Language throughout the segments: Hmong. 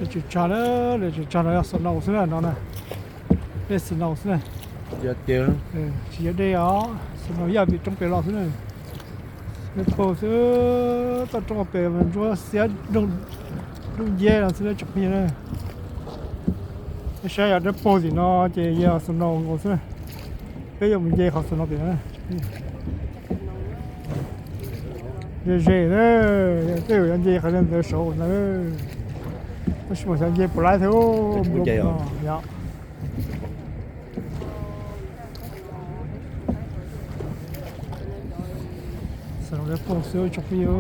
Tsw tsag na, tsw tsag no yog snow xwb na no na. Dej snow xwb na. Tsis yog dej os, snow yaj pem roob pem los xwb na. Dej paug xwb, toj roob pem mas ntsuab xiab nrooj nceb no xwb na tsoom phooj ywg na. Peb saib yog dej paug tim no ces yog snow nkaus xwb na. Peb yuav mus nce qhov snow tim no. Ze ze na, tej zaum yuav nce qhov ntawd saud ntawd. Tab sis mas xyov nce puas laib thiab. Snow dej paug xwb tsoom phooj ywg.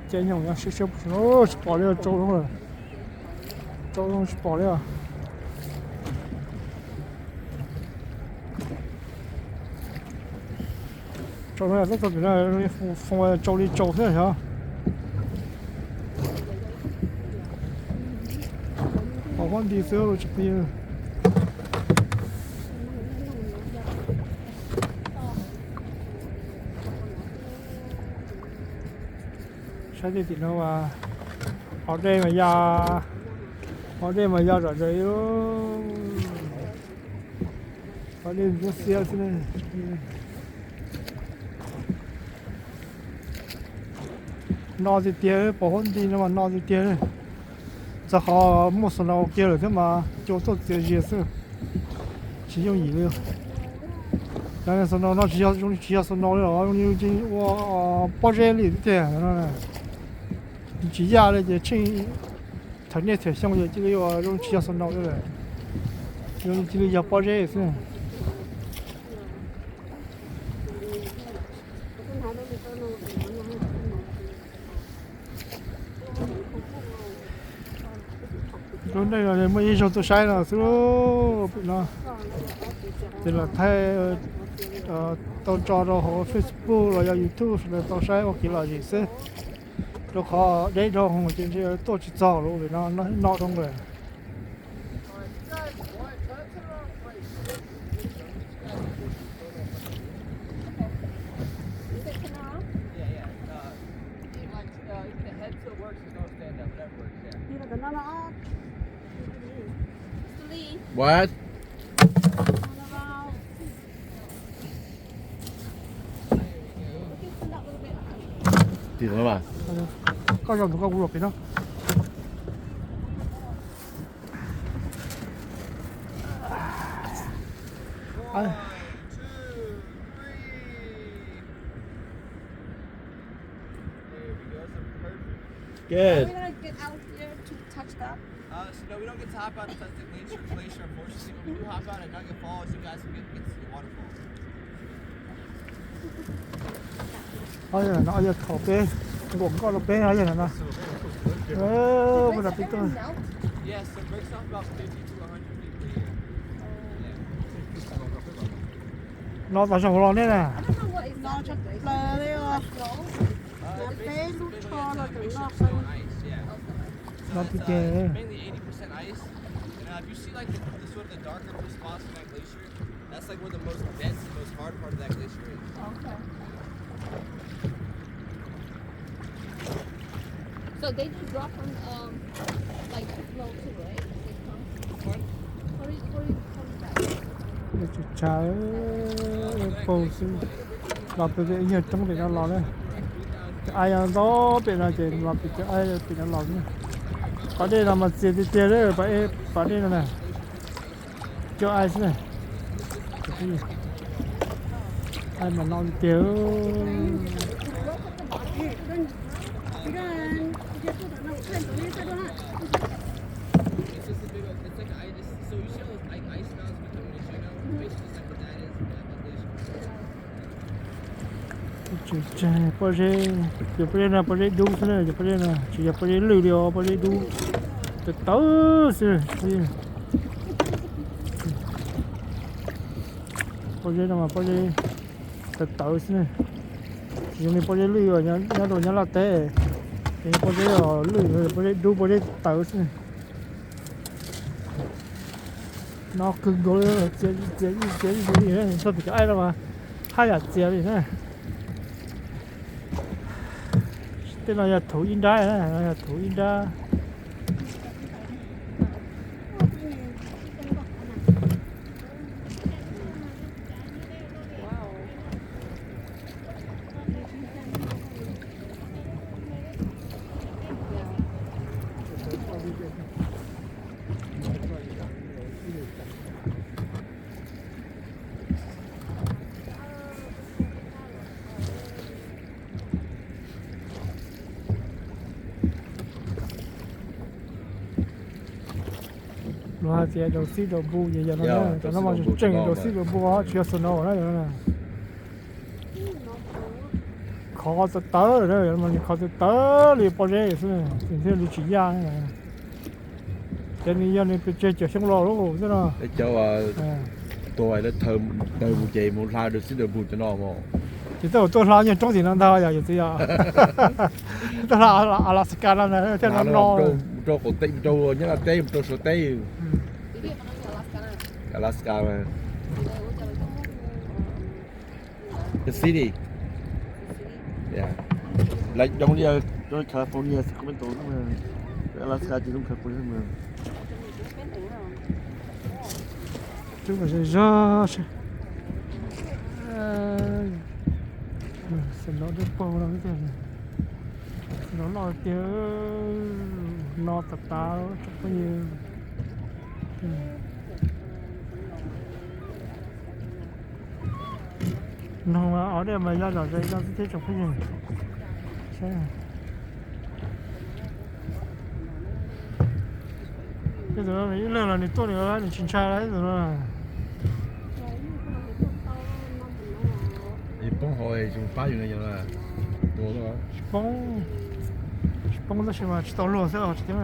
Caij nyoog siab siab, tsis pom li, tsau zoo, tsau zoo tsis pom li os. Tsau no yog txhob txog pem no, foom tsau li tsau thiab xyov. Pom huab nti xwb tsoom phooj ywg. Saib tej tim no, hauv dej mas ya, hauv dej mas ya zom zaws li. Hauv dej ntsuab xiab xwb na. No tiag tiag, pom huab nti no mas no tiag tiag. Txog qhov muaj snow kiag lawm thiab mas cua tuaj txias zias xwb, tsis yooj yim li. Cov snow no tsis yog, zoo li tsis yog snow li os, zoo li ua pob zeb li tiag. Tsis yaj li ces tsheej thaum niaj thaum xyoo ces cia li ua zoo tsis yog snow li lawm, zoo li cia li yog pob zeb xwb. Lub neej no muaj ib zaug tuaj saib no xwb, pem no ces los thaij tau tso rau hauv Facebook los yog YouTube sawv daws tau saib ua kev lom zem xwb. Rau qhov deb dhau ces ntshe tuaj tsis txog lawm, pem no no dhau lawm. What? Tim no mas. Koj zaum ntawm koj, kuv zaum pem no. Good. Ob yog no, ob yog thaum peb nkaum nkoj rau peb, ob yog no no. Peb no peb tuaj. No tas zog los nej na. No tiag tiag. Tsw tsag paug xwb. Los pem ib nyuag roob pem no los na. Cov aib ntau pem no ces los pem cov aib pem no los xwb. Pas dej no mas txias tiag tiag, pas dej no na. Cov aib xwb na. Aib mas no tiag tiag. Tsw tsag pob zeb, cov pob zeb no pob zeb dub xwb na, cov pob zeb no tsis yog pob zeb lwj li os, pob zeb dub tawv tawv xwb. Pob zeb no mas pob zeb tawv tawv xwb na, tsis zoo li pob zeb lwj uas nyob rau Nyab Laj teb, ces pob zeb lwj, pob zeb dub, pob zeb tawv xwb na. No kawg nkaus li, txias txias txias txias li, txog tim cov aib no mas haj yam txias li na. Tej no yog thaum ib nrab na, no yog thaum ib nrab. Luag hais tias daus xib daus npus ces yog no, cov no mas tseem daus xib daus npus, tsis yog snow na. Khov tawv tawv, khov tawv tawv li pob zeb xwb, thiaj li tsis yaj. Ces nws yog nws pes tsawg caum xyoo los lawm xwb no. Cov tuag lawv thaws mus ces mus hla daus xib daus npus cov no mas. Ces tej zaum tuaj hla nyob roob tim no ntag yom, yawm txiv yom. Tuaj hla Alaska no thiaj no no. Mus rau qaum teb, mus rau Nyab Laj teb, mus rau Suav teb. Alaska. The city. Yeah. Like only, uh, only California, Sacramento, uh, Alaska, just California. Twb zog zog snow dawb paug no tiag, snow loj tiag, no tas tas tsoom phooj ywg. Noog os, dej mas yaj zom zaws no xwb thiab tsoom phooj ywg. Tej zaum no nws ib leeg los nws tuaj nws nws tsis ntshai li tej zaum no. Poob hauv zoo pab yus no yog tua. Tsis poob, tsis poob tab sis mas tsis tau luag xwb os tsis thiab.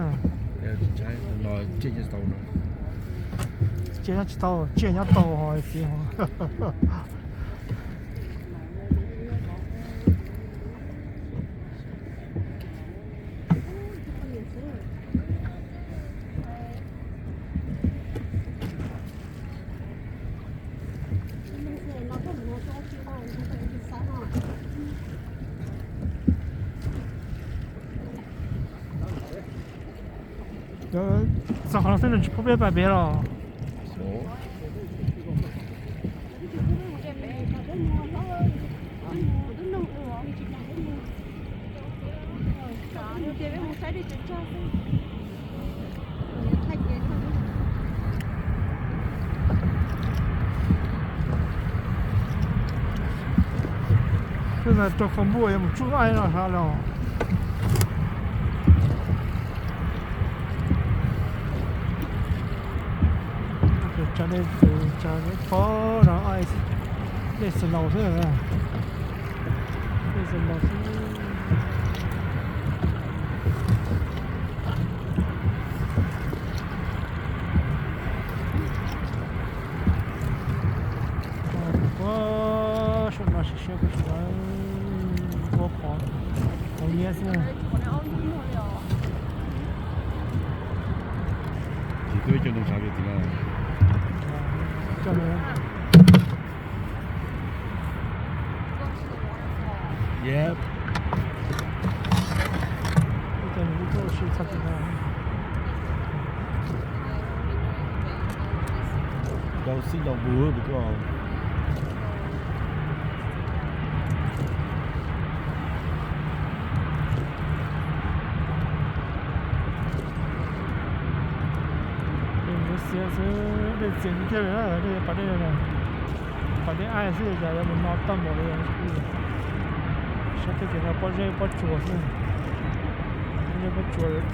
Tsiaj nyob tsis tau, tsiaj nyob tau ho txiv. Txog qhov no xwb nws tsis pub peb pais pem los? Twb rau qhov npuaj yuav mus tsuj aib no hab los. Tsa dej, tsa dej pog no, dej snow xwb, dej snow xwb. Ua saum no siab siab koj tsis ua qhov, qhov nyiab xwb. Ces twb coj nws sav pem tim no. Yep. Ib co nws kuj tuaj ua si txog tim no. Rau xib rau npus pem ko. Dej xiab xwb, dej txias tiag tiag li, dej pas dej, pas dej aib xwb cas yuav mus no tag npaum li. Saib tej no pob zeb pob tsuas xwb, pob zeb pob tsuas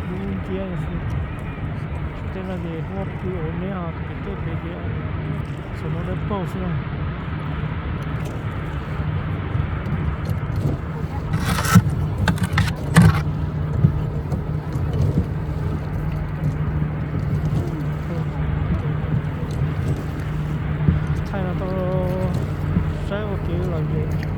dub nciab xwb. Tej no ces muab pw ua neb ho pem tej pem ces txhua no dawb paug xwb na. Thaij no tau saib ua kev lom zem tsis